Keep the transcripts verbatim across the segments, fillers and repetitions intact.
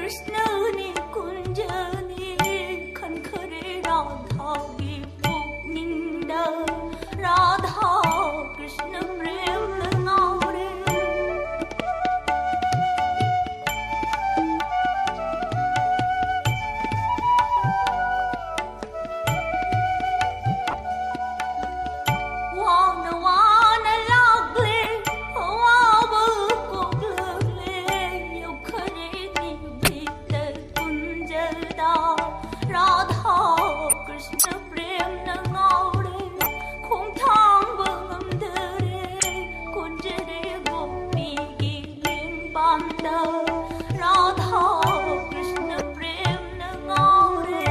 ꯀ꯭ꯔꯤꯁꯅꯅꯤ ꯀꯨꯟꯖꯅꯤ ꯈꯟꯈꯔꯦ ꯔꯥꯙꯥꯒꯤ ꯄꯨꯛꯅꯤꯡꯗ꯫ ꯔꯥꯙꯥ ꯀ꯭ꯔꯤꯁꯅ ꯄ꯭ꯔꯦꯝꯅ ꯉꯥꯎꯔꯦ꯫ ꯋꯥꯅ ꯋꯥꯅ ꯂꯥꯛꯂꯦ, ꯑꯋꯥꯕ ꯀꯣꯛꯂꯛꯂꯦ, ꯌꯧꯈꯔꯦ ꯅꯤꯕꯤꯇ ꯀꯨꯟꯖꯗ꯫ ꯔꯥꯙꯥ ꯀ꯭ꯔꯤꯁꯅ ꯄ꯭ꯔꯦꯝꯅ ꯉꯥꯎꯔꯦ, ꯈꯣꯡꯊꯥꯡꯕ ꯉꯝꯗꯔꯦ, ꯀꯨꯟꯖꯔꯦ ꯒꯣꯄꯤꯒꯤ ꯂꯦꯡꯕꯥꯟꯗ꯫ ꯔꯥꯙꯥ ꯀ꯭ꯔꯤꯁꯅ ꯄ꯭ꯔꯦꯝꯅ ꯉꯥꯎꯔꯦ꯫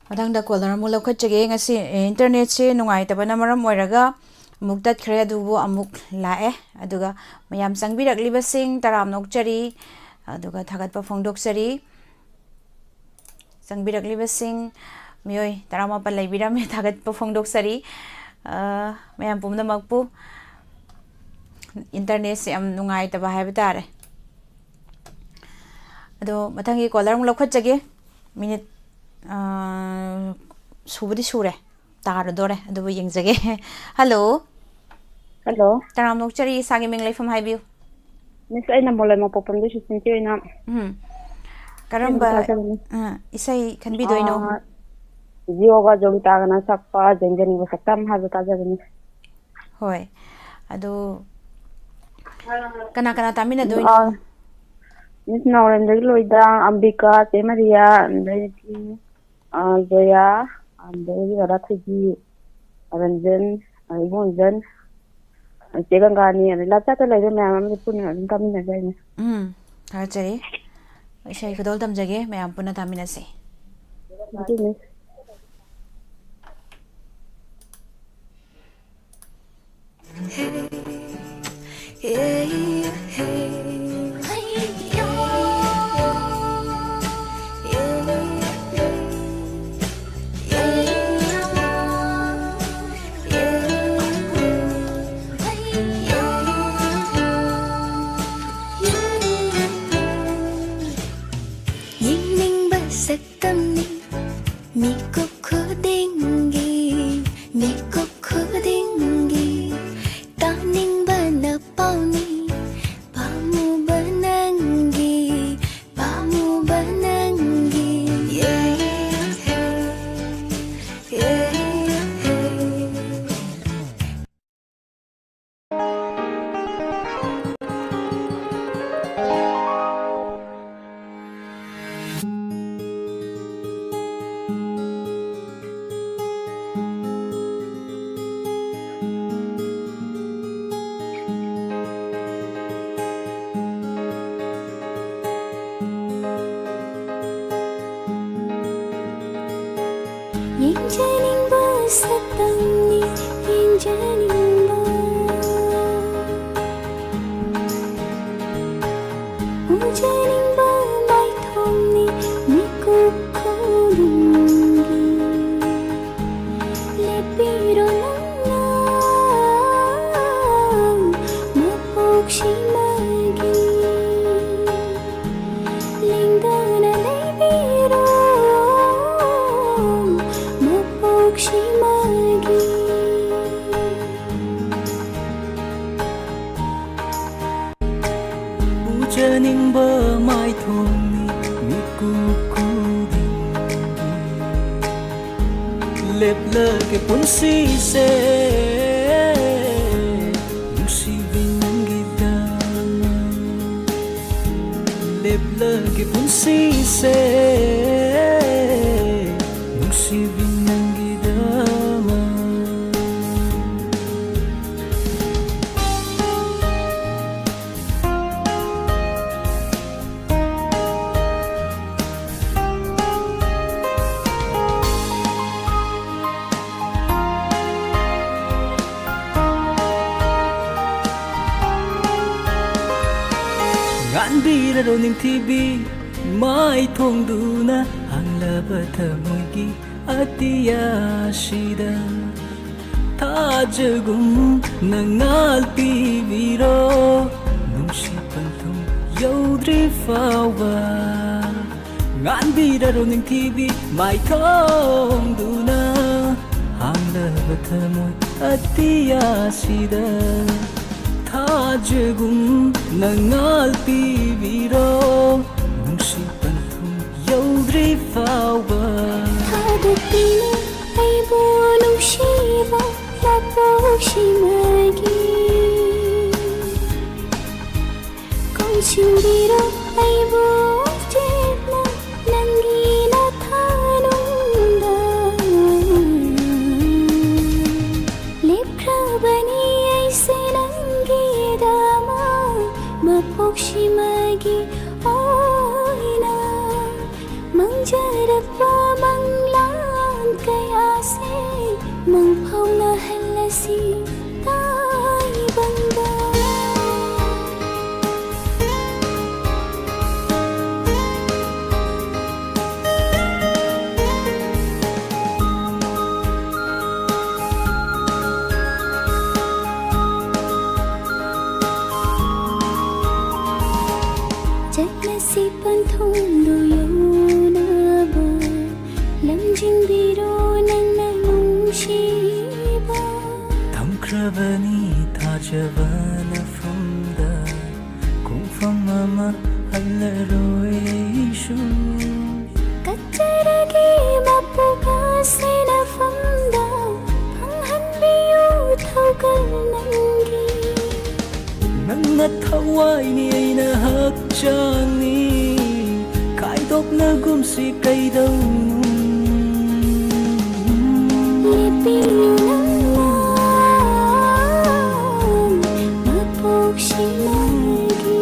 ꯃꯊꯪꯗ ꯀꯣꯂꯔ ꯑꯃꯨꯛ ꯂꯧꯈꯠꯆꯒꯦ꯫ ꯉꯁꯤ, ꯑꯦ, ꯏꯟꯇꯔꯅꯦꯠꯁꯦ ꯅꯨꯡꯉꯥꯏꯇꯕꯅ ꯃꯔꯝ ꯑꯣꯏꯔꯒ ꯑꯃꯨꯛ ꯇꯠꯈ꯭ꯔꯦ, ꯑꯗꯨꯕꯨ ꯑꯃꯨꯛ ꯂꯥꯛꯑꯦ꯫ ꯑꯗꯨꯒ ꯃꯌꯥꯝ ꯆꯪꯕꯤꯔꯛꯂꯤꯕꯁꯤꯡ ꯇꯔꯥꯝꯅ ꯑꯣꯛꯆꯔꯤ, ꯑꯗꯨꯒ ꯊꯥꯒꯠꯄ ꯐꯣꯡꯗꯣꯛꯆꯔꯤ꯫ ꯆꯪꯕꯤꯔꯛꯂꯤꯕꯁꯤꯡ ꯃꯤꯑꯣꯏ ꯇꯔꯥꯃꯥꯄꯜ ꯂꯩꯕꯤꯔꯝꯃꯦ, ꯊꯥꯒꯠꯄ ꯐꯣꯡꯗꯣꯛꯆꯔꯤ꯫ ꯑ, ꯃꯌꯥꯝ ꯄꯨꯝꯅꯃꯛꯄꯨ꯫ ꯏꯟꯇꯔꯅꯦꯠꯁꯦ ꯌꯥꯝ ꯅꯨꯡꯉꯥꯏꯇꯕ ꯍꯥꯏꯕ ꯇꯥꯔꯦ꯫ ꯑꯗꯣ ꯃꯊꯪꯒꯤ ꯀꯣꯂꯔ ꯑꯃꯨꯛ ꯂꯧꯈꯠꯆꯒꯦ꯫ ꯃꯤꯅꯤꯠ, ꯑ, ꯁꯨꯕꯗꯤ ꯁꯨꯔꯦ, ꯇꯥꯔꯗꯣꯔꯦ, ꯑꯗꯨꯕꯨ ꯌꯦꯡꯖꯒꯦ꯫ ꯍꯜꯂꯣ꯫ ꯍꯜꯂꯣ꯫ ꯇꯔꯥꯝꯅ ꯑꯣꯛꯆꯔꯤ, ꯏꯁꯥꯒꯤ ꯃꯤꯡ ꯂꯩꯐꯝ ꯍꯥꯏꯕꯤꯌꯨ꯫ ꯃꯤꯁ, ꯑꯩꯅ ꯃꯣꯂꯦꯝ ꯃꯄꯣꯛꯄꯝꯗꯒꯤ ꯁꯨꯁꯃꯤꯇꯤ ꯑꯣꯏꯅ ꯀꯔꯝꯕ ꯁꯦꯝꯕ ꯇꯥꯖꯕꯅꯤ꯫ ꯑ, ꯏꯁꯩ ꯈꯟꯕꯤꯗꯣꯏꯅꯣ? ꯑ, ꯖꯤꯑꯣꯒ ꯖꯣꯒꯤꯇꯥꯒꯅ ꯁꯛꯄ ꯖꯦꯡꯖꯅꯤꯡꯕ ꯁꯛꯇꯝ ꯍꯥꯏꯕ ꯇꯥꯖꯕꯅꯤ꯫ ꯍꯣꯏ, ꯑꯗꯨ ꯀꯅꯥ ꯀꯅꯥ ꯇꯥꯃꯤꯟꯅꯗꯣꯏꯅꯣ? ꯑ, ꯃꯤꯁ ꯅꯥꯎꯔꯦꯝꯗꯒꯤ ꯂꯣꯏꯗꯥꯡ, ꯑꯝꯕꯤꯀꯥ, ꯆꯦ ꯃꯔꯤꯌꯥ, ꯑꯗꯩꯗꯤ ꯑ, ꯖꯣꯌꯥ, ꯑꯗꯩ ꯔꯥꯙꯥ ꯊꯣꯏꯕꯤ, ꯔꯟꯖꯟ, ꯑ, ꯏꯕꯣꯟꯖꯟ, ꯆꯦ ꯒꯪꯒꯥꯅꯤ, ꯑꯗꯩ ꯂꯥꯞꯆꯥꯠꯇ ꯂꯩꯕ ꯃꯌꯥꯝ ꯑꯃꯗꯤ ꯄꯨꯟꯅ ꯑꯗꯨꯝ ꯇꯥꯃꯤꯟꯅꯖꯩꯅꯦ꯫ ꯎꯝ, ꯊꯥꯒꯠꯆꯔꯤ꯫ ꯏꯁꯩ ꯈꯨꯗꯣꯜ ꯇꯝꯖꯒꯦ, ꯃꯌꯥꯝ ꯄꯨꯟꯅ ꯇꯥꯃꯤꯟꯅꯁꯤ꯫ ꯑꯗꯨꯅꯤ꯫ ꯌꯦꯡꯅꯤꯡꯕ ꯁꯛꯇꯝꯅꯤ ꯃꯤꯀꯨꯞ ꯈꯨꯗꯤꯡꯒꯤ, ꯃꯤꯀꯨꯞ ꯈꯨꯗꯤꯡꯒꯤ ꯇꯥꯅꯤꯡꯕꯅ ꯄꯥꯎꯅꯤ, ꯄꯥꯝꯃꯨꯕ ꯅꯪꯒꯤ, ꯄꯥꯝꯃꯨꯕ ꯅꯪꯒꯤ꯫ ꯌꯦꯡꯖꯅꯤꯡꯕ ꯁꯛꯇꯝꯅꯤ, ꯌꯦꯡꯖꯅꯤꯡꯕ꯫ ꯎꯖꯅꯤꯡꯕ ꯃꯥꯏꯊꯣꯡꯅꯤ ꯃꯤꯀꯨꯞ ꯈꯨꯗꯤꯡꯒꯤ꯫ ꯂꯦꯞꯄꯤꯔꯣ ꯅꯪꯅ ꯃꯄꯣꯛꯁꯤꯃꯒꯤ꯫ ꯂꯦꯡꯗꯅ ꯂꯩꯕꯤꯔꯣ ꯃꯄꯣꯛꯁꯤꯃꯒꯤ꯫ ꯂꯦꯞꯂꯒꯦ ꯄꯨꯟꯁꯤꯁꯦ ꯅꯨꯡꯁꯤꯕꯤ ꯅꯪꯒꯤꯗꯃꯛ. ꯂꯦꯞꯂꯒꯦ ꯄꯨꯟꯁꯤꯁꯦ ꯅꯨꯡꯁꯤꯕꯤ ꯅꯪꯒꯤꯗꯃꯛ. ꯉꯥꯟꯕꯤꯔꯔꯣ ꯅꯤꯡꯊꯤꯕꯤ ꯃꯥꯏꯊꯣꯡꯗꯨꯅ ꯍꯥꯡꯂꯕ ꯊꯃꯣꯏꯒꯤ ꯑꯇꯤꯌꯥꯁꯤꯗ ꯊꯥꯖꯒꯨꯝꯅ ꯉꯥꯜ ꯄꯤꯕꯤꯔꯣ ꯅꯨꯡꯁꯤ ꯄꯟꯊꯨꯡ ꯌꯧꯗ꯭ꯔꯤ ꯐꯥꯎꯕ. ꯉꯥꯟꯕꯤꯔꯔꯣ ꯅꯤꯡꯊꯤꯕꯤ ꯃꯥꯏꯊꯣꯡꯗꯨꯅ ꯍꯥꯡꯂꯕ ꯊꯃꯣꯏ ꯑꯇꯤꯌꯥꯁꯤꯗ ꯊꯥꯖꯒꯨꯝꯅ ꯉꯥꯜ ꯄꯤꯕꯤꯔꯣ ꯅꯨꯡꯁꯤ ꯄꯟꯊꯨꯡ ꯌꯧꯗ꯭ꯔꯤ ꯐꯥꯎꯕ. ꯊꯥꯗꯣꯛꯄꯤꯅꯨ ꯑꯩꯕꯨ ꯅꯨꯡꯁꯤꯕ ꯃꯄꯣꯛꯁꯤꯃꯒꯤ. ꯀꯣꯟꯁꯤꯟꯕꯤꯔꯣ ꯑꯩꯕꯨ ꯆꯦꯠꯅ ꯅꯪꯒꯤ ꯅꯊꯥꯅꯨꯡꯗ. ꯂꯦꯞꯈ꯭ꯔꯕꯅꯤ ꯑꯩꯁꯦ ꯅꯪꯒꯤꯗꯃꯛ ꯃꯄꯣꯛꯁꯤꯃꯒꯤ ꯑꯣꯏꯅ. ꯃꯪꯖꯔꯛꯄ ꯃꯪꯂꯥꯟ ꯀꯌꯥꯁꯦ ꯃꯪꯐꯥꯎꯅꯍꯜꯂꯁꯤ ꯇꯥꯏꯕꯪꯗ. ꯆꯠꯂꯁꯤ ꯄꯟꯊꯨꯡꯗꯨ ꯌꯧꯅꯕ ꯂꯝꯖꯤꯡꯕꯤꯔꯣ ꯅꯪꯅ ꯅꯨꯡꯁꯤꯕ. ꯊꯝꯈ꯭ꯔꯕꯅꯤ ꯊꯥꯖꯕ ꯅꯐꯝꯗ ꯈꯣꯡꯐꯝ ꯑꯃ ꯍꯜꯂꯔꯣꯏ ꯑꯩꯁꯨ. ꯀꯠꯆꯔꯒꯦ ꯃꯄꯨꯒ ꯁꯦꯟꯅꯐꯝꯗ ꯐꯪꯍꯟꯕꯤꯌꯨ ꯊꯧꯒꯜ ꯅꯪꯒꯤ꯫ ꯅꯪꯅ ꯊꯋꯥꯏꯅꯤ, ꯑꯩꯅ ꯍꯛꯆꯥꯡꯅꯤ, ꯈꯥꯏꯗꯣꯛꯅꯒꯨꯝꯁꯤ ꯀꯩꯗꯧꯅꯨ꯫ ꯂꯦꯞꯄꯤꯌꯨ ꯅꯪꯅ ꯃꯄꯣꯛꯁꯤꯃꯒꯤ꯫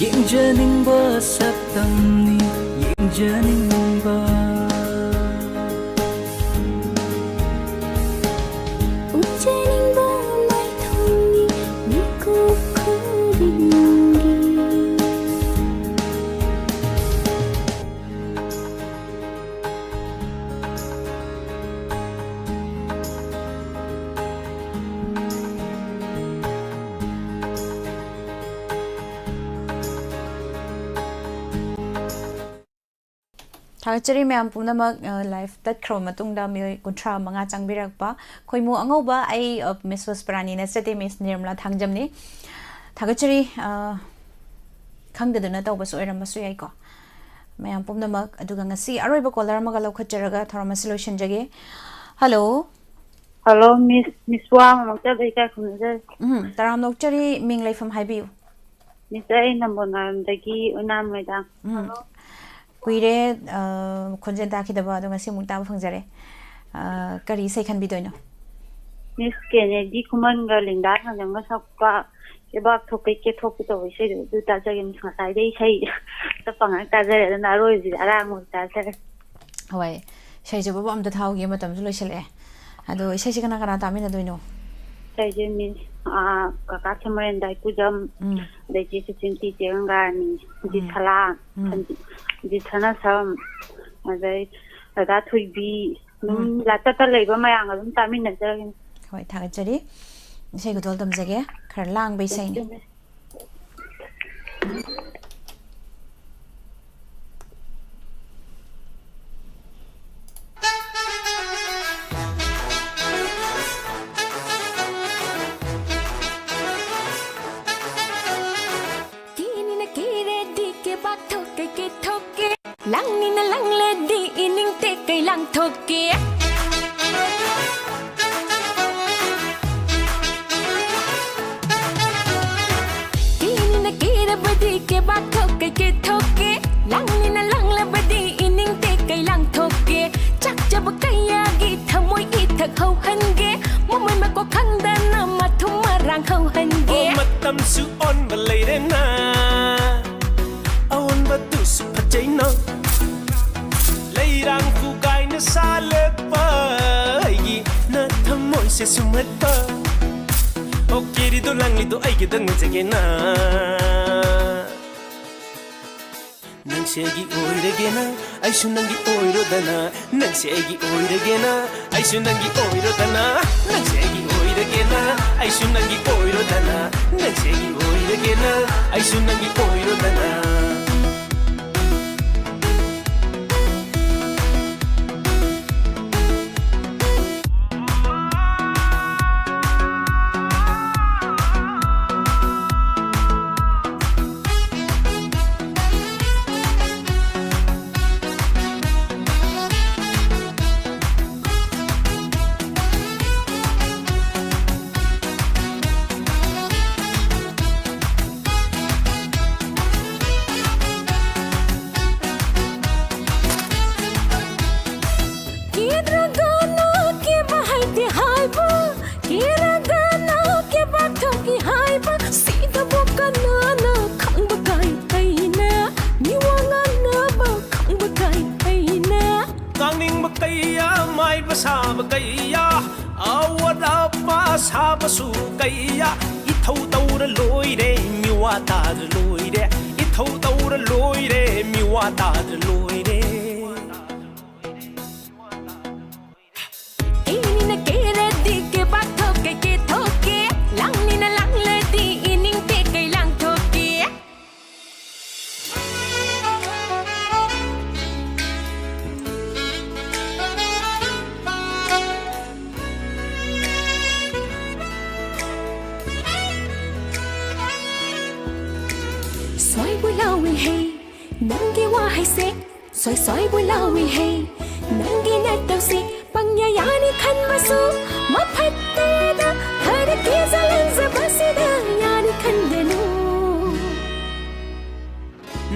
ꯌꯦꯡꯖꯅꯤꯡꯕ ꯁꯛꯇꯝꯅꯤ, ꯌꯦꯡꯖꯅꯤꯡꯕ꯫ ꯎꯖꯅꯤꯡꯕ ꯃꯥꯏꯊꯣꯡꯅꯤ ꯃꯤꯀꯨꯞ ꯈꯨꯗꯤꯡꯒꯤ꯫ ꯊꯥꯒꯠꯆꯔꯤ ꯃꯌꯥꯝ ꯄꯨꯝꯅꯃꯛ꯫ ꯑ, ꯂꯥꯏꯐ ꯇꯠꯈ꯭ꯔꯕ ꯃꯇꯨꯡꯗ ꯃꯤꯑꯣꯏ ꯀꯨꯟꯊ꯭ꯔꯥ ꯃꯉꯥ ꯆꯪꯕꯤꯔꯛꯄ꯫ ꯈꯣꯏꯃꯨ ꯑꯉꯧꯕ, ꯑꯩ, ꯑ, ꯃꯤꯁ ꯄꯨꯁꯄꯔꯥꯅꯤ ꯅꯠꯆꯗꯦ, ꯃꯤꯁ ꯅꯤꯔꯃꯂꯥ ꯊꯥꯡꯖꯝꯅꯤ꯫ ꯊꯥꯒꯠꯆꯔꯤ꯫ ꯑ, ꯈꯪꯗꯗꯅ ꯇꯧꯕꯁꯨ ꯑꯣꯏꯔꯝꯕꯁꯨ ꯌꯥꯏꯀꯣ ꯃꯌꯥꯝ ꯄꯨꯝꯅꯃꯛ꯫ ꯑꯗꯨꯒ ꯉꯁꯤ ꯑꯔꯣꯏꯕ ꯀꯣꯂꯔ ꯑꯃꯒ ꯂꯧꯈꯠꯆꯔꯒ ꯊꯧꯔꯝ ꯑꯁꯤ ꯂꯣꯏꯁꯤꯟꯖꯒꯦ꯫ ꯍꯜꯂꯣ꯫ ꯍꯜꯂꯣ, ꯃꯤꯁ, ꯃꯤꯁ ꯋꯥ ꯑꯃꯃꯛꯇ ꯂꯩꯀꯥꯏ ꯈꯨꯝꯅꯖꯔꯤ꯫ ꯎꯝ, ꯇꯔꯥꯝꯅ ꯑꯣꯛꯆꯔꯤ, ꯃꯤꯡ ꯂꯩꯐꯝ ꯍꯥꯏꯕꯤꯌꯨ꯫ ꯃꯤꯁ, ꯑꯩ ꯅꯝꯕꯣꯜ ꯅꯥꯔꯝꯗꯒꯤ ꯑꯣꯏꯅꯥꯝ ꯃꯣꯏꯗꯥꯡ꯫ ꯎꯝ꯫ ꯀꯨꯏꯔꯦ, ꯑ, ꯈꯣꯟꯖꯦꯜ ꯇꯥꯈꯤꯗꯕ, ꯑꯗꯣ ꯉꯁꯤ ꯑꯃꯨꯛ ꯇꯥꯕ ꯐꯪꯖꯔꯦ꯫ ꯑ, ꯀꯔꯤ ꯏꯁꯩ ꯈꯟꯕꯤꯗꯣꯏꯅꯣ? ꯃꯤꯁ ꯀꯦꯅꯦꯗꯤ ꯈꯨꯃꯟꯒ ꯂꯤꯟꯗꯥ ꯊꯥꯡꯖꯝꯒ ꯁꯛꯄ ꯀꯦꯕꯥꯛ ꯊꯣꯛꯀꯦ ꯀꯦꯊꯣꯛꯀꯦ ꯇꯧꯕ ꯏꯁꯩꯗꯣ ꯑꯗꯨ ꯇꯥꯖꯒꯦ, ꯃꯤꯁ꯫ ꯉꯁꯥꯏꯗꯩ ꯏꯁꯩ ꯆꯠꯄ ꯉꯥꯛ ꯇꯥꯖꯔꯦ, ꯑꯗꯨꯅ ꯑꯔꯣꯏꯕꯁꯤꯗꯤ ꯑꯔꯥꯡꯕ ꯑꯣꯏꯅ ꯇꯥꯖꯔꯦ꯫ ꯍꯣꯏ, ꯏꯁꯩꯁꯤꯕꯨ ꯑꯝꯇ ꯊꯥꯍꯧꯒꯦ, ꯃꯇꯝꯁꯨ ꯂꯣꯏꯁꯤꯜꯂꯛꯑꯦ꯫ ꯑꯗꯣ ꯏꯁꯩꯁꯤ ꯀꯅꯥ ꯀꯅꯥ ꯇꯥꯃꯤꯟꯅꯗꯣꯏꯅꯣ? ꯏꯁꯩꯁꯦ ꯃꯤꯁ, ꯑꯥ, ꯀꯀꯥ ꯁꯃꯔꯦꯟ ꯗꯥꯏꯄꯨꯖꯝ, ꯎꯝ꯫ ꯑꯗꯩ ꯆꯦ ꯁꯨꯆꯤꯟꯇꯤ, ꯆꯦ ꯒꯪꯒꯥꯔꯥꯅꯤ, ꯎꯝ꯫ ꯖꯤꯠ ꯁꯂꯥ, ꯎꯝ꯫ ꯁꯟꯖꯤꯠ, ꯖꯤꯠ ꯁꯅꯥꯁꯝ, ꯑꯗꯩ ꯔꯥꯙꯥ ꯊꯣꯏꯕꯤ, ꯑꯗꯨꯝ ꯎꯝ꯫ ꯂꯥꯛꯇꯛꯇ ꯂꯩꯕ ꯃꯌꯥꯝꯒ ꯑꯗꯨꯝ ꯇꯥꯃꯤꯟꯅꯖꯔꯒꯦ꯫ ꯍꯣꯏ, ꯊꯥꯒꯠꯆꯔꯤ꯫ ꯏꯁꯩ ꯈꯨꯗꯣꯜ ꯇꯝꯖꯒꯦ, ꯈꯔ ꯂꯥꯡꯕ ꯏꯁꯩꯅꯤ꯫ ꯀꯦꯅꯤꯅ ꯀꯦꯔꯦꯗꯤ ꯀꯦꯕꯥꯛ ꯊꯣꯛꯀꯦ ꯀꯦꯊꯣꯛꯀꯦ꯫ ꯂꯥꯡꯅꯤꯅ ꯂꯥꯡꯂꯦꯗꯤ ꯏꯅꯤꯡ ꯇꯦꯛꯀꯦ ꯊꯣꯛꯀꯦ꯫ ꯀꯦꯅꯤꯅ ꯀꯦꯔꯕꯗꯤ ꯀꯦꯕꯥꯛ ꯊꯣꯛꯀꯩ ꯀꯦꯊꯣꯛꯀꯦ꯫ ꯂꯥꯡꯅꯤꯅ ꯂꯥꯡꯂꯕꯗꯤ ꯏꯅꯤꯡ ꯇꯦꯛꯀꯩ ꯂꯥꯡꯊꯣꯛꯀꯦ꯫ ꯆꯥꯛꯆꯕ ꯀꯌꯥꯒꯤ ꯊꯃꯣꯏ ꯏꯊꯛ ꯍꯧꯍꯟꯒꯦ꯫ ꯃꯃꯩ ꯃꯀꯣꯛ ꯈꯪꯗꯅ ꯃꯊꯨꯝ ꯃꯔꯥꯡ ꯍꯧꯍꯟꯒꯦ꯫ ꯑꯣ, ꯃꯇꯝꯁꯨ ꯑꯣꯟꯕ ꯂꯩꯔꯦꯅ꯫ ꯑꯑꯣꯟꯕꯗꯨꯁꯨ ꯐꯖꯩꯅ꯫ ꯂꯩꯔꯥꯡ ꯐꯨꯒꯥꯏꯅ ꯁꯥꯂꯦꯞꯄ ꯑꯩꯒꯤ ꯅ ꯊꯃꯣꯏꯁꯦ ꯁꯨꯝꯍꯠꯄ꯫ ꯑꯣ, ꯀꯦꯔꯤꯗꯣ ꯂꯥꯡꯂꯤꯗꯣ ꯑꯩꯒꯤꯗ ꯉꯥꯏꯖꯒꯦꯅ꯫ ꯅꯪꯁꯦ ꯑꯩꯒꯤ ꯑꯣꯏꯔꯒꯦꯅ, ꯑꯩꯁꯨ ꯅꯪꯒꯤ ꯑꯣꯏꯔꯣꯗꯅ꯫ ꯅꯪꯁꯦ ꯑꯩꯒꯤ ꯑꯣꯏꯔꯒꯦꯅ, ꯑꯩꯁꯨ ꯅꯪꯒꯤ ꯑꯣꯏꯔꯣꯗꯅ꯫ ꯅꯪꯁꯦ ꯑꯩꯒꯤ ꯑꯣꯏꯔꯒꯦꯅ, ꯑꯩꯁꯨ ꯅꯪꯒꯤ ꯑꯣꯏꯔꯣꯗꯅ꯫ ꯅꯪꯁꯦ ꯑꯩꯒꯤ ꯑꯣꯏꯔꯒꯦꯅ, ꯑꯩꯁꯨ ꯅꯪꯒꯤ ꯑꯣꯏꯔꯣꯗꯅ꯫ ꯀꯦꯗ꯭ꯔꯒꯅ ꯀꯦꯕ ꯍꯩꯇꯦ ꯍꯥꯏꯕ, ꯀꯦꯔꯒꯅ ꯀꯦꯕꯥꯛ ꯊꯣꯛꯏ ꯍꯥꯏꯕ, ꯁꯤꯗꯕꯨ ꯀꯅꯥꯅ ꯈꯪꯕ ꯀꯥꯏ ꯐꯩꯅꯦ? ꯃꯤꯋꯥ ꯉꯥꯡꯅꯕ ꯈꯪꯕ ꯀꯥꯏ ꯐꯩꯅꯦ? ꯉꯥꯡꯅꯤꯡꯕ ꯀꯩꯌꯥ, ꯃꯥꯏꯕ ꯁꯥꯕ ꯀꯩꯌꯥ, ꯑꯋꯥꯠ ꯑꯄꯥ ꯁꯥꯕꯁꯨ ꯀꯩꯌꯥ, ꯏꯊꯧ ꯇꯧꯔ ꯂꯣꯏꯔꯦ, ꯃꯤꯋꯥ ꯇꯥꯗ꯭ꯔ ꯂꯣꯏꯔꯦ, ꯏꯊꯧ ꯇꯧꯔ ꯂꯣꯏꯔꯦ, ꯃꯤꯋꯥ ꯇꯥꯗ꯭ꯔ ꯂꯣꯏꯔꯦ꯫ ꯀꯦꯅꯤꯅ ꯀꯦꯔꯗꯤ ꯀꯦꯕꯥꯛ ꯊꯣꯛꯀꯩ ꯀꯦꯊꯣꯛꯀꯦ꯫ ꯂꯥꯡꯅꯤꯅ ꯂꯥꯡꯂꯗꯤ ꯏꯅꯤꯡ ꯇꯦꯛꯀꯩ ꯂꯥꯡꯊꯣꯛꯀꯦ꯫ ꯁꯣꯏꯕ ꯂꯥꯎꯏ ꯍꯦ, ꯅꯪꯒꯤ ꯋꯥꯍꯩꯁꯦ꯫ ꯁꯣꯏ ꯁꯣꯏꯕ ꯂꯥꯎꯏ ꯍꯦ, ꯅꯪꯒꯤ ꯅꯇꯧꯁꯤ ꯄꯪꯌꯥ ꯌꯥꯅꯤ ꯈꯟꯕꯁꯨ ꯃꯐꯠꯇꯦꯗ, ꯈꯔ ꯀꯦꯖ ꯂꯪꯖꯕꯁꯤꯗ ꯌꯥꯅꯤ ꯈꯟꯒꯅꯨ꯫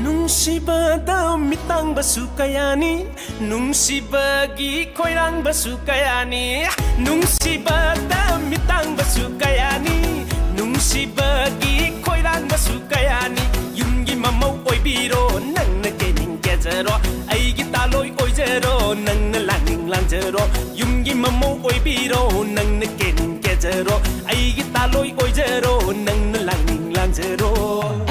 ꯅꯨꯡꯁꯤꯕꯗ ꯃꯤꯇꯥꯡꯕꯁꯨ ꯀꯌꯥꯅꯤ, ꯅꯨꯡꯁꯤꯕꯒꯤ ꯈꯣꯏꯔꯥꯡꯕꯁꯨ ꯀꯌꯥꯅꯤ꯫ ꯅꯨꯡꯁꯤꯕꯗ ꯃꯤꯇꯥꯡꯕꯁꯨ ꯀꯌꯥꯅꯤ, ꯅꯨꯡꯁꯤꯕꯒꯤ ꯈꯣꯏꯔꯥꯡꯕꯁꯨ ꯀꯌꯥꯅꯤ꯫ ꯌꯨꯝꯒꯤ ꯃꯃꯧ ꯑꯣꯏꯕꯤꯔꯣ, ꯅꯪꯅ ꯀꯦꯅꯤꯡ ꯀꯦꯖꯔꯣ, ꯑꯩꯒꯤ ꯇꯥꯂꯣꯏ ꯑꯣꯏꯖꯔꯣ, ꯅꯪꯅ ꯂꯥꯡꯅꯤꯡ ꯂꯥꯡꯖꯔꯣ꯫ ꯌꯨꯝꯒꯤ ꯃꯃꯧ ꯑꯣꯏꯕꯤꯔꯣ, ꯅꯪꯅ ꯀꯦꯅꯤꯡ ꯀꯦꯖꯔꯣ, ꯑꯩꯒꯤ ꯇꯥꯂꯣꯏ ꯑꯣꯏꯖꯔꯣ, ꯅꯪꯅ ꯂꯥꯡꯅꯤꯡ ꯂꯥꯡꯖꯔꯣ꯫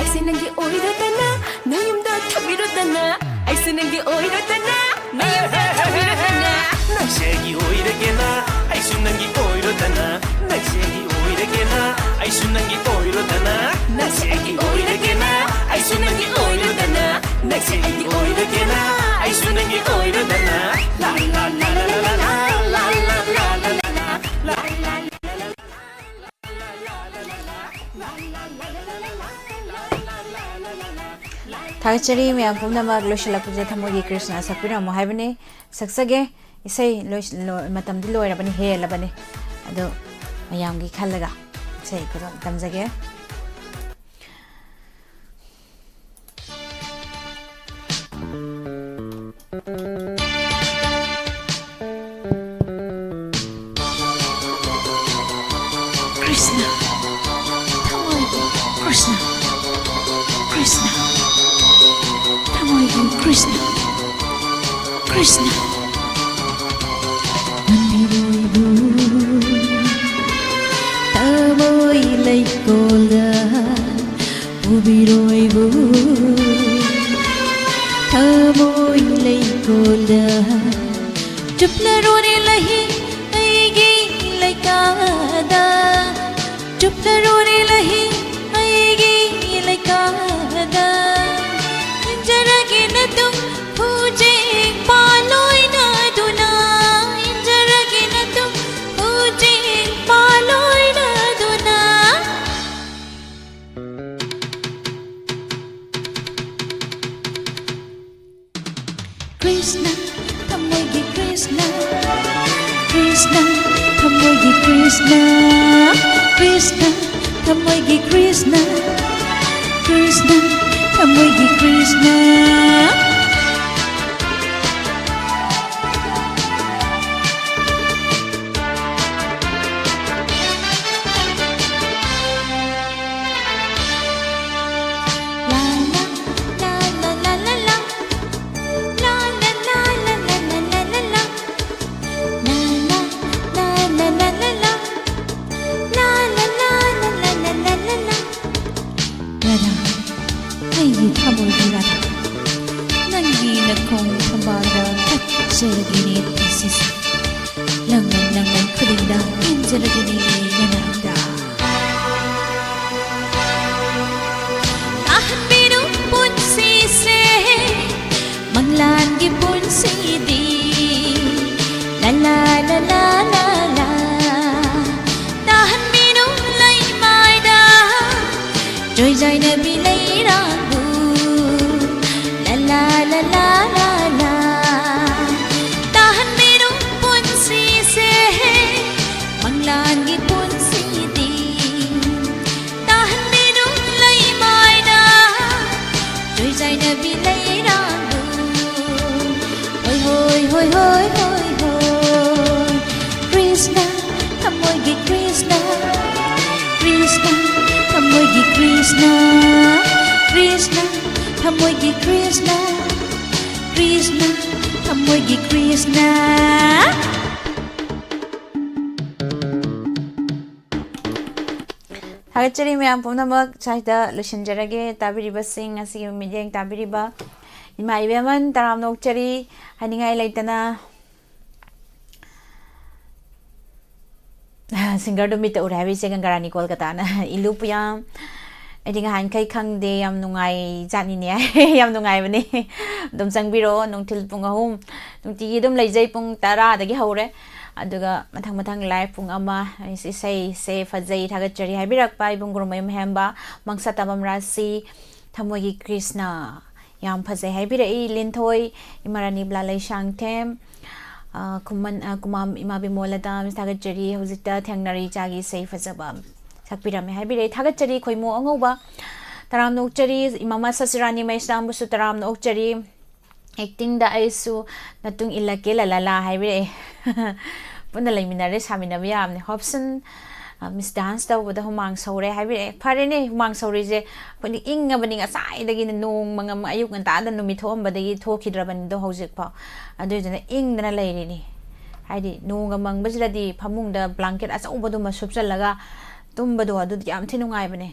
ꯑꯩꯁꯦ ꯅꯪꯒꯤ ꯑꯣꯏꯔꯗꯅ, ꯅꯌꯨꯝꯗ ꯊꯝꯕꯤꯔꯗꯅ꯫ ꯑꯩꯁꯦ ꯅꯪꯒꯤ ꯑꯣꯏꯔꯗꯅ, ꯅꯌꯨꯝꯗ ꯊꯝꯕꯤꯔꯗꯅ꯫ ꯅꯪꯁꯦ ꯑꯩꯒꯤ ꯑꯣꯏꯔꯒꯦꯅ, ꯑꯩꯁꯨ ꯅꯪꯒꯤ ꯑꯣꯏꯔꯗꯅ꯫ ꯅꯪꯁꯦ ꯑꯩꯒꯤ ꯑꯣꯏꯔꯒꯦꯅ, ꯑꯩꯁꯨ ꯅꯪꯒꯤ ꯑꯣꯏꯔꯗꯅ꯫ ꯅꯪꯁꯦ ꯑꯩꯒꯤ ꯑꯣꯏꯔꯒꯦꯅ, ꯑꯩꯁꯨ ꯅꯪꯒꯤ ꯑꯣꯏꯔꯗꯅ꯫ ꯅꯪꯁꯦ ꯑꯩꯒꯤ ꯑꯣꯏꯔꯒꯦꯅ, ꯑꯩꯁꯨ ꯅꯪꯒꯤ ꯑꯣꯏꯔꯗꯅ꯫ ꯂꯥ ꯂꯥ ꯂꯥ ꯂꯥ ꯂꯥ ꯂꯥ ꯂꯥ ꯂꯥ ꯂꯥ ꯂꯥ ꯂꯥ ꯂꯥ ꯂꯥ ꯂꯥ ꯂꯥ ꯂꯥ ꯂꯥ꯫ ꯊꯥꯒꯠꯆꯔꯤ ꯃꯌꯥꯝ ꯄꯨꯝꯅꯃꯛ꯫ ꯂꯣꯏꯁꯤꯜꯂꯛꯄꯁꯦ ꯊꯃꯣꯏꯒꯤ ꯀ꯭ꯔꯤꯁꯅ ꯁꯛꯄꯤꯔꯝꯃꯣ ꯍꯥꯏꯕꯅꯤ꯫ ꯁꯛꯆꯒꯦ꯫ ꯏꯁꯩ ꯂꯣꯏꯁ-, ꯂꯣ-, ꯃꯇꯝꯗꯤ ꯂꯣꯏꯔꯕꯅꯤ, ꯍꯦꯜꯂꯕꯅꯤ꯫ ꯑꯗꯣ ꯃꯌꯥꯝꯒꯤ ꯈꯜꯂꯒ ꯏꯁꯩ ꯈꯨꯗꯣꯜ ꯇꯝꯖꯒꯦ꯫ ꯀ꯭ꯔꯤꯁꯅ, ꯊꯃꯣꯏꯒꯤ ꯀ꯭ꯔꯤꯁꯅ, ꯀ꯭ꯔꯤꯁꯅ, ꯊꯃꯣꯏꯒꯤ ꯀ꯭ꯔꯤꯁꯅ, ꯀ꯭ꯔꯤꯁꯅ꯫ ꯅꯝꯕꯤꯔꯣꯏꯕꯨ ꯊꯃꯣꯏ ꯂꯩꯀꯣꯜꯗ ꯄꯨꯕꯤꯔꯣꯏꯕꯨ ꯊꯃꯣꯏ ꯂꯩꯀꯣꯜꯗ ꯆꯨꯞꯂꯔꯣꯅꯦ ꯂꯩꯍꯤ ꯑꯩꯒꯤ ꯂꯩꯀꯥꯗ, ꯆꯨꯞꯂꯔꯣꯅꯦ ꯂꯩꯍꯤ ꯑꯩꯒꯤ ꯂꯩꯀꯥꯗ꯫ ꯏꯟꯖꯔꯒꯦ ꯅꯇꯨꯡ ꯈꯨꯖꯦꯡ ꯄꯥꯂꯣꯏꯅꯗꯨꯅ, ꯏꯟꯖꯔꯒꯦ ꯅꯇꯨꯡ ꯈꯨꯖꯦꯡ ꯄꯥꯂꯣꯏꯅꯗꯨꯅ꯫ ꯀ꯭ꯔꯤꯁꯅ ꯊꯃꯣꯏꯒꯤ ꯀ꯭ꯔꯤꯁꯅ, ꯀ꯭ꯔꯤꯁꯅ, ꯊꯃꯣꯏꯒꯤ ꯀ꯭ꯔꯤꯁꯅ, ꯀ꯭ꯔꯤꯁꯅ, ꯊꯃꯣꯏꯒꯤ ꯀ꯭ꯔꯤꯁꯅ, ꯀ꯭ꯔꯤꯁꯅ, ꯊꯃꯣꯏꯒꯤ ꯀ꯭ꯔꯤꯁꯅ꯫ ꯔꯥꯙꯥ, ꯑꯩꯒꯤ ꯊꯃꯣꯏꯒꯤ ꯔꯥꯙꯥ, ꯅꯪꯒꯤ ꯅꯈꯣꯡ ꯊꯝꯕꯥꯜꯗ ꯀꯠꯆꯔꯒꯦꯅꯦ ꯄꯨꯟꯁꯤꯁꯦ꯫ ꯂꯪꯃꯟ ꯂꯪꯃꯟ ꯈꯨꯗꯤꯡꯗ ꯏꯟꯖꯔꯒꯦꯅꯦ ꯅꯅꯥꯛꯇ꯫ ꯇꯥꯍꯟꯕꯤꯅꯨ ꯄꯨꯟꯁꯤꯁꯦ ꯃꯪꯂꯥꯟꯒꯤ ꯄꯨꯟꯁꯤꯗꯤ꯫ ꯂꯥ ꯂꯥ ꯂꯥ ꯂꯥ ꯂꯥ ꯂꯥ꯫ ꯇꯥꯍꯟꯕꯤꯅꯨ ꯂꯩꯃꯥꯏꯗ ꯆꯣꯏꯖꯥꯏꯅꯕꯤ ꯂꯩꯔꯥꯡꯕꯨ꯫ ꯂꯥ ꯂꯥ ꯂꯥ ꯂꯥ ꯂꯥ ꯂꯥ꯫ ꯇꯥꯍꯟꯕꯤꯅꯨ ꯄꯨꯟꯁꯤꯁꯦ ꯃꯪꯂꯥꯟꯒꯤ ꯄꯨꯟꯁꯤꯗꯤ꯫ ꯇꯥꯍꯟꯕꯤꯅꯨ ꯂꯩꯃꯥꯏꯗ ꯆꯣꯏꯖꯥꯏꯅꯕꯤ ꯂꯩꯔꯥꯡꯕꯨ꯫ ꯍꯣꯏ ꯍꯣꯏ ꯍꯣꯏ ꯍꯣꯏ ꯍꯣꯏ ꯍꯣꯏ꯫ ꯀ꯭ꯔꯤꯁꯅ, ꯊꯃꯣꯏꯒꯤ ꯀ꯭ꯔꯤꯁꯅ, ꯀ꯭ꯔꯤꯁꯅ, ꯊꯃꯣꯏꯒꯤ ꯀ꯭ꯔꯤꯁꯅ, ꯀ꯭ꯔꯤꯁꯅ, ꯊꯃꯣꯏꯒꯤ ꯀ꯭ꯔꯤꯁꯅ, ꯀ꯭ꯔꯤꯁꯅ, ꯊꯃꯣꯏꯒꯤ ꯀ꯭ꯔꯤꯁꯅ꯫ ꯊꯥꯒꯠꯆꯔꯤ ꯃꯌꯥꯝ ꯄꯨꯝꯅꯃꯛ꯫ ꯁ꯭ꯋꯥꯏꯗ ꯂꯣꯏꯁꯤꯟꯖꯔꯒꯦ꯫ ꯇꯥꯕꯤꯔꯤꯕꯁꯤꯡ, ꯉꯁꯤꯒꯤ ꯃꯤꯠꯌꯦꯡ ꯇꯥꯕꯤꯔꯤꯕ ꯏꯃꯥ ꯏꯕꯦꯝꯃꯟ ꯇꯔꯥꯝꯅ ꯑꯣꯛꯆꯔꯤ꯫ ꯍꯥꯏꯅꯤꯡꯉꯥꯏ ꯂꯩꯇꯅ꯫ ꯁꯤꯡꯒꯔꯗꯣ ꯃꯤꯠꯇ ꯎꯔꯦ ꯍꯥꯏꯕ ꯏꯆꯦ ꯒꯪꯒꯥꯔꯥꯅꯤ ꯀꯣꯜꯀꯇꯥꯅ꯫ ꯏꯂꯨ ꯄꯨꯌꯥꯝ꯫ ꯑꯩꯗꯤ ꯉꯍꯥꯟꯈꯩ ꯈꯪꯗꯦ, ꯌꯥꯝ ꯅꯨꯡꯉꯥꯏ ꯖꯥꯠꯅꯤꯅꯦ꯫ ꯌꯥꯝ ꯅꯨꯡꯉꯥꯏꯕꯅꯦ꯫ ꯑꯗꯨꯝ ꯆꯪꯕꯤꯔꯛꯑꯣ, ꯅꯨꯡꯊꯤꯜ ꯄꯨꯡ ꯑꯍꯨꯝ꯫ ꯅꯨꯡꯇꯤꯒꯤ ꯑꯗꯨꯝ ꯂꯩꯖꯩ, ꯄꯨꯡ ꯇꯔꯥꯗꯒꯤ ꯍꯧꯔꯦ꯫ ꯑꯗꯨꯒ ꯃꯊꯪ ꯃꯊꯪ live ꯄꯨꯡ ꯑꯃ, ꯏꯁꯩꯁꯦ ꯐꯖꯩ, ꯊꯥꯒꯠꯆꯔꯤ ꯍꯥꯏꯕꯤꯔꯛꯄ ꯏꯕꯨꯡ ꯒꯨꯔꯨꯃꯌꯨꯝ ꯍꯦꯝꯕ, ꯃꯪꯁꯥ ꯇꯥꯕꯝ ꯔꯥꯁꯤ, ꯊꯃꯣꯏꯒꯤ ꯀ꯭ꯔꯤꯁꯅ, ꯌꯥꯝ ꯐꯖꯩ ꯍꯥꯏꯕꯤꯔꯛꯏ ꯂꯤꯟꯊꯣꯏ, ꯏꯃꯥ ꯔꯥꯅꯤ ꯕ꯭ꯂꯥ ꯂꯩꯁꯥꯡꯊꯦꯝ, ꯑ, ꯈꯨꯃꯟ-, ꯑ, ꯀꯨꯃꯥꯝ ꯏꯃꯥ ꯕꯤꯃꯣꯂꯗꯥꯝ, ꯊꯥꯒꯠꯆꯔꯤ꯫ ꯍꯧꯖꯤꯛꯇ ꯊꯦꯡꯅꯔꯤ ꯏꯆꯥꯒꯤ ꯏꯁꯩ ꯐꯖꯕ ꯑꯃ ꯁꯛꯄꯤꯔꯝꯃꯦ ꯍꯥꯏꯕꯤꯔꯛꯏ꯫ ꯊꯥꯒꯠꯆꯔꯤ ꯈꯣꯏꯃꯨ ꯑꯉꯧꯕ, ꯇꯔꯥꯝꯅ ꯑꯣꯛꯆꯔꯤ꯫ ꯏꯃꯥ ꯁꯁꯤꯔꯥꯅꯤ ꯃꯩꯁꯅꯥꯝꯕꯨꯁꯨ ꯇꯔꯥꯝꯅ ꯑꯣꯛꯆꯔꯤ꯫ ꯑꯦꯛꯇꯤꯡꯗ ꯑꯩꯁꯨ ꯅꯇꯨꯡ ꯏꯜꯂꯛꯀꯦ ꯂꯂꯥꯂꯥ ꯍꯥꯏꯕꯤꯔꯛꯑꯦ꯫ ꯄꯨꯟꯅ ꯂꯩꯃꯤꯟꯅꯔꯦ, ꯁꯥꯃꯤꯟꯅꯕ ꯌꯥꯕꯅꯦ꯫ ꯍꯣꯞꯁꯟ, ꯑ, ꯃꯤꯁ ꯗꯥꯟꯁ ꯇꯧꯕꯗ ꯍꯨꯃꯥꯡ ꯁꯧꯔꯦ ꯍꯥꯏꯕꯤꯔꯛꯑꯦ꯫ ꯐꯔꯦꯅꯦ, ꯍꯨꯃꯥꯡ ꯁꯧꯔꯤꯁꯦ꯫ ꯑꯩꯈꯣꯏꯗꯤ ꯏꯪꯉꯕꯅꯤ, ꯉꯁꯥꯏꯗꯒꯤꯅ ꯅꯣꯡ ꯃꯉꯝ-, ꯑꯌꯨꯛ ꯉꯟꯇꯥꯗ ꯅꯨꯃꯤꯠ ꯊꯣꯛꯑꯝꯕꯗꯒꯤ ꯊꯣꯛꯈꯤꯗ꯭ꯔꯕꯅꯤꯗꯣ ꯍꯧꯖꯤꯛꯐꯥꯎ꯫ ꯑꯗꯨꯏꯗꯨꯅ ꯏꯪꯗꯅ ꯂꯩꯔꯤꯅꯤ꯫ ꯍꯥꯏꯗꯤ ꯅꯣꯡꯒ ꯃꯪꯕꯁꯤꯗꯗꯤ ꯐꯃꯨꯡꯗ ꯕ꯭ꯂꯥꯡꯀꯦꯠ ꯑꯆꯧꯕꯗꯨꯃ ꯁꯨꯞꯆꯜꯂꯒ ꯇꯨꯝꯕꯗꯣ ꯑꯗꯨꯗꯤ ꯌꯥꯝ ꯊꯤ ꯅꯨꯡꯉꯥꯏꯕꯅꯦ꯫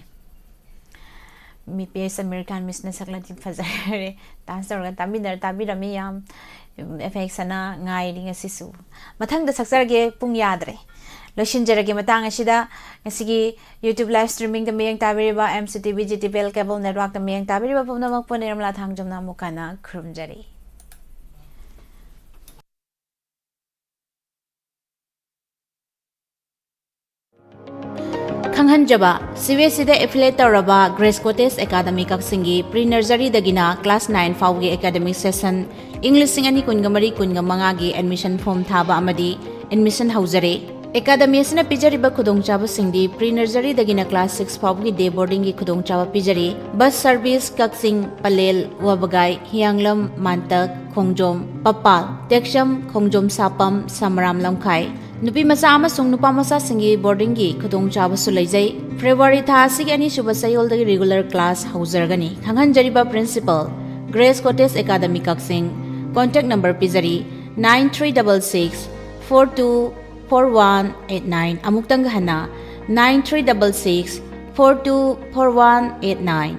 ꯃꯤ ꯄꯦꯁ ꯑꯃꯦꯔꯤꯀꯥꯟ ꯃꯤꯁꯅ ꯁꯛꯂꯗꯤ ꯐꯖꯔꯦ꯫ ꯗꯥꯟꯁ ꯇꯧꯔꯒ ꯇꯥꯃꯤꯟꯅꯔ ꯇꯥꯕꯤꯔꯝꯃꯤ ꯌꯥꯝ꯫ ꯑꯦꯐꯦꯛꯁꯟꯅ ꯉꯥꯏꯔꯤ ꯉꯁꯤꯁꯨ꯫ ꯃꯊꯪꯗ ꯁꯛꯆꯔꯒꯦ, ꯄꯨꯡ ꯌꯥꯗ꯭ꯔꯦ꯫ ꯂꯣꯏꯁꯤꯟꯖꯔꯒꯦ ꯃꯇꯥꯡ ꯑꯁꯤꯗ꯫ ꯉꯁꯤꯒꯤ YouTube live streamingꯗ ꯃꯤꯠꯌꯦꯡ ꯇꯥꯕꯤꯔꯤꯕ M C T V G T P L cable networkꯇ ꯃꯤꯠꯌꯦꯡ ꯇꯥꯕꯤꯔꯤꯕ ꯄꯨꯝꯅꯃꯛꯄꯨ ꯅꯤꯔꯃꯂꯥ ꯊꯥꯡꯖꯝꯅ ꯑꯃꯨꯛ ꯍꯟꯅ ꯈꯨꯔꯨꯝꯖꯔꯤ꯫ ꯈꯪꯍꯟꯖꯕ, C B S Eꯗ affiliate ꯇꯧꯔꯕ Grace Cottage Academy ꯀꯛꯆꯤꯡꯒꯤ pre nurseryꯗꯒꯤꯅ class nine ꯐꯥꯎꯒꯤ academic session ꯏꯪ ꯂꯤꯁꯤꯡ ꯑꯅꯤ ꯀꯨꯟꯒ ꯃꯔꯤ ꯀꯨꯟꯒ ꯃꯉꯥꯒꯤ admission form ꯊꯥꯕ ꯑꯃꯗꯤ admission ꯍꯧꯖꯔꯦ꯫ Academy ꯑꯁꯤꯅ ꯄꯤꯖꯔꯤꯕ ꯈꯨꯗꯣꯡꯆꯥꯕꯁꯤꯡꯗꯤ pre nurseryꯗꯒꯤꯅ class six ꯐꯥꯎꯕꯒꯤ day boardingꯒꯤ ꯈꯨꯗꯣꯡꯆꯥꯕ ꯄꯤꯖꯔꯤ, bus service ꯀꯛꯆꯤꯡ, ꯄꯂꯦꯜ, ꯋꯥꯕꯒꯥꯏ, ꯍꯤꯌꯥꯡꯂꯝ, ꯃꯥꯟꯇꯛ, ꯈꯣꯡꯖꯣꯝ, ꯄꯄꯥꯜ, ꯇꯦꯛꯆꯝ, ꯈꯣꯡꯖꯣꯝ ꯁꯥꯄꯝ, ꯁꯃꯔꯥꯝ ꯂꯝꯈꯥꯏ, ꯅꯨꯄꯤ ꯃꯆꯥ ꯑꯃꯁꯨꯡ ꯅꯨꯄꯥ ꯃꯆꯥꯁꯤꯡꯒꯤ boardingꯒꯤ ꯈꯨꯗꯣꯡꯆꯥꯕꯁꯨ ꯂꯩꯖꯩ꯫ February ꯊꯥ ꯑꯁꯤꯒꯤ ꯑꯅꯤꯁꯨꯕ ꯆꯌꯣꯜꯗꯒꯤ regular class ꯍꯧꯖꯔꯒꯅꯤ꯫ ꯈꯪꯍꯟꯖꯔꯤꯕ principal, Grace Cottage Academy ꯀꯛꯆꯤꯡ꯫ Contact number ꯄꯤꯖꯔꯤ, nine three double six four two four one eight nine꯫ ꯑꯃꯨꯛꯇꯪꯒ ꯍꯟꯅ, nine three double six four two four one eight nine꯫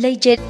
ꯂꯩꯖꯦꯠ꯫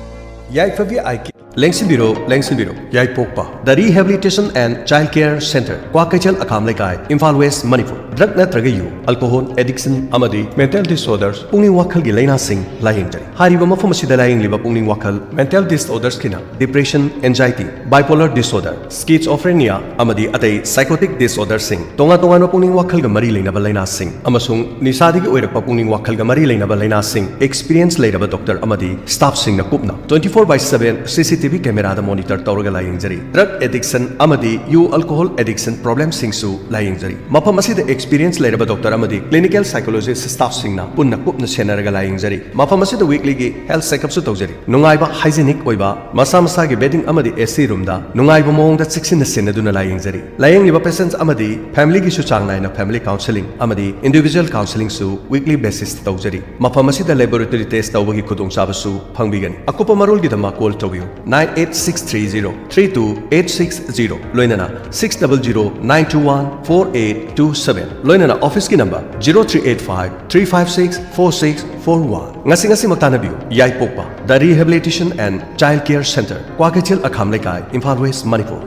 Yaiphabi I K. ꯂꯦꯡꯁꯤꯟꯕꯤꯔꯣ, ꯂꯦꯡꯁꯤꯟꯕꯤꯔꯣ꯫ ꯌꯥꯏꯄꯣꯛꯄ, The Rehabilitation and Child Care Centre, Kwakeithel ꯑꯈꯥꯝ ꯂꯩꯀꯥꯏ, Imphal west, Manipur. Drug ꯅꯠꯇ꯭ꯔꯒ U, alcohol addiction ꯑꯃꯗꯤ mental ꯗꯤꯁꯑꯣꯔꯗꯔꯁ, ꯄꯨꯛꯅꯤꯡ ꯋꯥꯈꯜꯒꯤ ꯂꯥꯏꯅꯥꯁꯤꯡ ꯂꯥꯌꯦꯡꯖꯔꯤ꯫ ꯍꯥꯏꯔꯤꯕ ꯃꯐꯝ ꯑꯁꯤꯗ ꯂꯥꯌꯦꯡꯂꯤꯕ ꯄꯨꯛꯅꯤꯡ ꯋꯥꯈꯜ ꯃꯦꯟꯇꯦꯜ ꯗꯤꯁꯑꯣꯔꯗꯔꯁꯀꯤꯅ ꯗꯤꯄ꯭ꯔꯦꯁꯟ, ꯑꯦꯟꯖꯥꯏꯇꯤ, ꯕꯥꯏꯄꯣꯂꯔ ꯗꯤꯁꯑꯣꯔꯗꯔ, ꯁ꯭ꯀꯤꯖꯣꯐ꯭ꯔꯦꯅꯤꯌꯥ ꯑꯃꯗꯤ ꯑꯇꯩ ꯁꯥꯏꯀꯣꯇꯤꯛ ꯗꯤꯁꯑꯣꯔꯗꯔꯁꯤꯡ, ꯇꯣꯉꯥꯟ ꯇꯣꯉꯥꯟꯕ ꯄꯨꯛꯅꯤꯡ ꯋꯥꯈꯜꯒ ꯃꯔꯤ ꯂꯩꯅꯕ ꯂꯥꯏꯅꯥꯁꯤꯡ ꯑꯃꯁꯨꯡ ꯅꯤꯁꯥꯗꯒꯤ ꯑꯣꯏꯔꯛꯄ ꯄꯨꯛꯅꯤꯡ ꯋꯥꯈꯜꯒ ꯃꯔꯤ ꯂꯩꯅꯕ ꯂꯥꯏꯅꯥꯁꯤꯡ, ꯑꯦꯛꯁꯄꯤꯔꯤꯌꯦꯟꯁ ꯂꯩꯔꯕ ꯗꯣꯛꯇꯔ ꯑꯃꯗꯤ ꯁ꯭ꯇꯥꯐꯁꯤꯡꯅ ꯀꯨꯞꯅ twenty four by seven CCTV ꯀꯦꯃꯦꯔꯥꯗ ꯃꯣꯅꯤꯇꯔ ꯇꯧꯔꯒ ꯂꯥꯌꯦꯡꯖꯔꯤ꯫ ꯗ꯭ꯔꯒ ꯑꯦꯗꯤꯛꯁꯟ ꯑꯃꯗꯤ ꯌꯨ ꯑꯜꯀꯣꯍꯣꯜ ꯑꯦꯗꯤꯛꯁꯟ ꯄ꯭ꯔꯣꯕ꯭ꯂꯦꯝꯁꯤꯡꯁꯨ ꯂꯥꯌꯦꯡꯖꯔꯤ꯫ ꯃꯐꯝ ꯑꯁꯤꯗ ꯑꯦꯛꯁꯄꯤꯔꯤꯌꯦꯟꯁ ꯂꯩꯔꯕ ꯗꯣꯛꯇꯔ ꯑꯃꯗꯤ ꯀ꯭ꯂꯤꯅꯤꯀꯦꯜ ꯁꯥꯏꯀꯣꯂꯣꯖꯤꯁ꯭ꯠ ꯁ꯭ꯇꯥꯐꯁꯤꯡꯅ ꯄꯨꯟꯅ ꯀꯨꯞꯅ ꯁꯦꯟꯅꯔꯒ ꯂꯥꯌꯦꯡꯖꯔꯤ꯫ ꯃꯐꯝ ꯑꯁꯤꯗ ꯋꯤꯛꯂꯤꯒꯤ ꯍꯦꯜꯊ ꯆꯦꯛꯑꯞꯁꯨ ꯇꯧꯖꯔꯤ꯫ ꯅꯨꯡꯉꯥꯏꯕ, ꯍꯥꯏꯖꯤꯅꯤꯛ ꯑꯣꯏꯕ, ꯃꯁꯥ ꯃꯁꯥꯒꯤ ꯕꯦꯗꯤꯡ ꯑꯃꯗꯤ AC ꯔꯨꯝꯗ ꯅꯨꯡꯉꯥꯏꯕ ꯃꯑꯣꯡꯗ ꯆꯦꯛꯁꯤꯟꯅ ꯁꯦꯟꯅꯗꯨꯅ ꯂꯥꯌꯦꯡꯖꯔꯤ꯫ ꯂꯥꯌꯦꯡꯂꯤꯕ ꯄꯦꯁꯦꯟꯠꯁ ꯑꯃꯗꯤ ꯐꯦꯃꯤꯂꯤꯒꯤꯁꯨ ꯆꯥꯡ ꯅꯥꯏꯅ ꯐꯦꯃꯤꯂꯤ ꯀꯥꯎꯟꯁꯦꯂꯤꯡ ꯑꯃꯗꯤ ꯏꯟꯗꯤꯚꯤꯖꯨꯋꯦꯜ ꯀꯥꯎꯟꯁꯦꯂꯤꯡꯁꯨ ꯋꯤꯛꯂꯤ ꯕꯦꯁꯤꯁꯇ ꯇꯧꯖꯔꯤ꯫ ꯃꯐꯝ ꯑꯁꯤꯗ ꯂꯦꯕꯣꯔꯦꯇꯔꯤ ꯇꯦꯁ꯭ꯠ ꯇꯧꯕꯒꯤ ꯈꯨꯗꯣꯡꯆꯥꯕꯁꯨ ꯐꯪꯕꯤꯒꯅꯤ꯫ ꯑꯀꯨꯞꯄ ꯃꯔꯣꯜꯒꯤꯗꯃꯛ ꯀꯣꯜ ꯇꯧꯕꯤꯌꯨ, nine eight six three zero three two eight six zero, ꯂꯣꯏꯅꯅ six double zero nine two one four eight two seven, ꯂꯣꯏꯅꯅ ꯑꯣꯐꯤꯁꯀꯤ number zero three eight five three five six four six four one꯫ ꯉꯁꯤ ꯉꯁꯤꯃꯛ ꯇꯥꯟꯅꯕꯤꯌꯨ꯫ ꯌꯥꯏꯄꯣꯛꯄ, The Rehabilitation and Child Care Centre, Kwakeithel ꯑꯈꯥꯝ ꯂꯩꯀꯥꯏ, Imphal west, Manipur.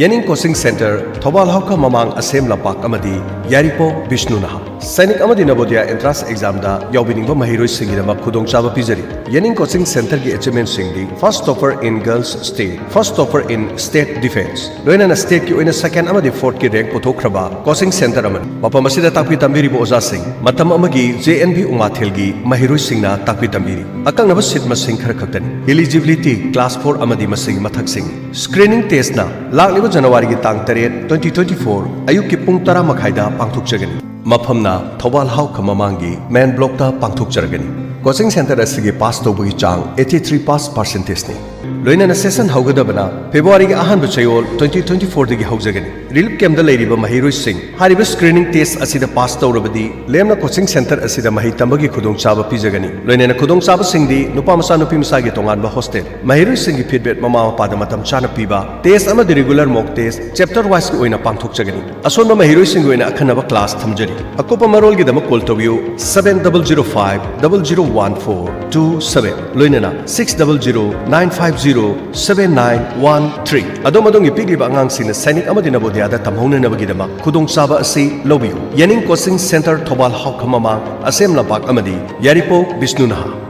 Yening coaching centre, Thoubal ꯍꯥꯎꯈ ꯃꯃꯥꯡ ꯑꯁꯦꯝ ꯂꯝꯄꯥꯛ ꯑꯃꯗꯤ ꯌꯥꯏꯔꯤꯄꯣꯛ ꯕꯤꯁꯅꯨ ꯅꯍꯥ꯫ ꯁꯥꯏꯅꯤꯛ ꯑꯃꯗꯤ ꯅꯕꯣꯗꯤꯌꯥ ꯑꯦꯟꯇ꯭ꯔꯥꯟꯁ ꯑꯦꯛꯖꯥꯝꯗ ꯌꯥꯎꯕꯤꯅꯤꯡꯕ ꯃꯍꯩꯔꯣꯏꯁꯤꯡꯒꯤꯗꯃꯛ ꯈꯨꯗꯣꯡꯆꯥꯕ ꯄꯤꯖꯔꯤ꯫ ꯌꯦꯅꯤꯡ ꯀꯣꯆꯤꯡ ꯁꯦꯟꯇꯔꯒꯤ ꯑꯦꯆꯤꯞꯃꯦꯟꯠꯁꯤꯡꯗꯤ first topper in girls state, first topper in state defence, ꯂꯣꯏꯅꯅ ꯁ꯭ꯇꯦꯠꯀꯤ ꯑꯣꯏꯅ ꯁꯦꯀꯦꯟ ꯑꯃꯗꯤ ꯐꯣꯔꯠꯀꯤ ꯔꯦꯡꯛ ꯄꯨꯊꯣꯛꯈ꯭ꯔꯕ ꯀꯣꯆꯤꯡ ꯁꯦꯟꯇꯔ ꯑꯃꯅꯤ꯫ ꯃꯐꯝ ꯑꯁꯤꯗ ꯇꯥꯛꯄꯤ ꯇꯝꯕꯤꯔꯤꯕ ꯑꯣꯖꯥꯁꯤꯡ ꯃꯇꯝ ꯑꯃꯒꯤ JNV ꯎꯃꯥꯊꯦꯜꯒꯤ ꯃꯍꯩꯔꯣꯏꯁꯤꯡꯅ ꯇꯥꯛꯄꯤ ꯇꯝꯕꯤꯔꯤ꯫ ꯑꯀꯛꯅꯕ ꯁꯤꯠ ꯃꯁꯤꯡ ꯈꯔ ꯈꯛꯇꯅꯤ꯫ ꯏꯂꯤꯖꯤꯕꯤꯂꯤꯇꯤ ꯀ꯭ꯂꯥꯁ ꯐꯣꯔ ꯑꯃꯗꯤ ꯃꯁꯤꯒꯤ ꯃꯊꯛꯁꯤꯡ꯫ ꯁ꯭ꯀ꯭ꯔꯤꯅꯤꯡ ꯇꯦꯁ꯭ꯠꯅ ꯂꯥꯛꯂꯤꯕ ꯖꯅꯋꯥꯔꯤꯒꯤ ꯇꯥꯡ ꯇꯔꯦꯠ, twenty twenty four, ꯑꯌꯨꯛꯀꯤ ꯄꯨꯡ ꯇꯔꯥ ꯃꯈꯥꯏꯗ ꯄꯥꯡꯊꯣꯛꯆꯒꯅꯤ꯫ ꯃꯐꯝꯅ ꯊꯧꯕꯥꯜ ꯍꯥꯎꯈ ꯃꯃꯥꯡꯒꯤ ꯃꯦꯟ ꯕ꯭ꯂꯣꯛꯇ ꯄꯥꯡꯊꯣꯛꯆꯔꯒꯅꯤ꯫ ꯀꯣꯆꯤꯡ ꯁꯦꯟꯇꯔ ꯑꯁꯤꯒꯤ ꯄꯥꯁ ꯇꯧꯕꯒꯤ ꯆꯥꯡ eighty three ꯄꯥꯁ ꯄꯥꯔꯁꯦꯟꯇꯦꯖꯅꯤ꯫ ꯂꯣꯏꯅꯅ ꯁꯦꯁꯟ ꯍꯧꯒꯗꯕꯅ ꯐꯦꯕ꯭ꯔꯨꯋꯥꯔꯤꯒꯤ ꯑꯍꯥꯟꯕ ꯆꯌꯣꯜ twenty twenty four ꯗꯒꯤ ꯍꯧꯖꯒꯅꯤ꯫ ꯔꯤꯂꯤꯐ ꯀꯦꯝꯞꯇ ꯂꯩꯔꯤꯕ ꯃꯍꯩꯔꯣꯏꯁꯤꯡ ꯍꯥꯏꯔꯤꯕ ꯁ꯭ꯀ꯭ꯔꯤꯅꯤꯡ ꯇꯦꯁ ꯑꯁꯤꯗ ꯄꯥꯁ ꯇꯧꯔꯕꯗꯤ ꯂꯦꯝꯅ ꯀꯣꯆꯤꯡ ꯁꯦꯟꯇꯔ ꯑꯁꯤꯗ ꯃꯍꯩ ꯇꯝꯕꯒꯤ ꯈꯨꯗꯣꯡꯆꯥꯕ ꯄꯤꯖꯒꯅꯤ꯫ ꯂꯣꯏꯅꯅ ꯈꯨꯗꯣꯡꯆꯥꯕꯁꯤꯡꯗꯤ ꯅꯨꯄꯥ ꯃꯆꯥ ꯅꯨꯄꯤ ꯃꯆꯥꯒꯤ ꯇꯣꯉꯥꯟꯕ ꯍꯣꯁꯇꯦꯜ, ꯃꯍꯩꯔꯣꯏꯁꯤꯡꯒꯤ ꯐꯤꯗꯕꯦꯛ ꯃꯃꯥ ꯃꯄꯥꯗ ꯃꯇꯝ ꯆꯥꯅ ꯄꯤꯕ, ꯇꯦꯁ ꯑꯃꯗꯤ ꯔꯤꯒꯨꯂꯔ ꯃꯣꯛ ꯇꯦꯁ ꯆꯦꯞꯇꯔ ꯋꯥꯏꯁꯀꯤ ꯑꯣꯏꯅ ꯄꯥꯡꯊꯣꯛꯆꯒꯅꯤ꯫ ꯑꯁꯣꯟꯕ ꯃꯍꯩꯔꯣꯏꯁꯤꯡꯒꯤ ꯑꯣꯏꯅ ꯑꯈꯟꯅꯕ ꯀ꯭ꯂꯥꯁ ꯊꯝꯖꯔꯤ꯫ ꯑꯀꯨꯞꯄ ꯃꯔꯣꯜꯒꯤꯗꯃꯛ ꯀꯣꯜ ꯇꯧꯕꯤꯌꯨ seven double zero five double zero one four two seven, ꯂꯣꯏꯅꯅ six double zero nine five zero seven nine one three꯫ ꯑꯗꯣꯝ ꯑꯗꯣꯝꯒꯤ ꯄꯤꯛꯂꯤꯕ ꯑꯉꯥꯡꯁꯤꯡꯅ ꯁꯥꯏꯅꯤꯛ ꯑꯃꯗꯤ ꯅꯕꯣꯗꯤꯌꯥꯗ ꯇꯝꯍꯧꯅꯅꯕꯒꯤꯗꯃꯛ ꯈꯨꯗꯣꯡꯆꯥꯕ ꯑꯁꯤ ꯂꯧꯕꯤꯌꯨ꯫ ꯌꯥꯅꯤꯡ ꯀꯣꯆꯤꯡ ꯁꯦꯟꯇꯔ, ꯊꯧꯕꯥꯜ ꯍꯥꯎꯈꯝ ꯃꯃꯥꯡ, ꯑꯁꯦꯝ ꯂꯝꯄꯥꯛ ꯑꯃꯗꯤ ꯌꯥꯏꯔꯤꯄꯣꯛ ꯕꯤꯁꯅꯨ ꯅꯍꯥ꯫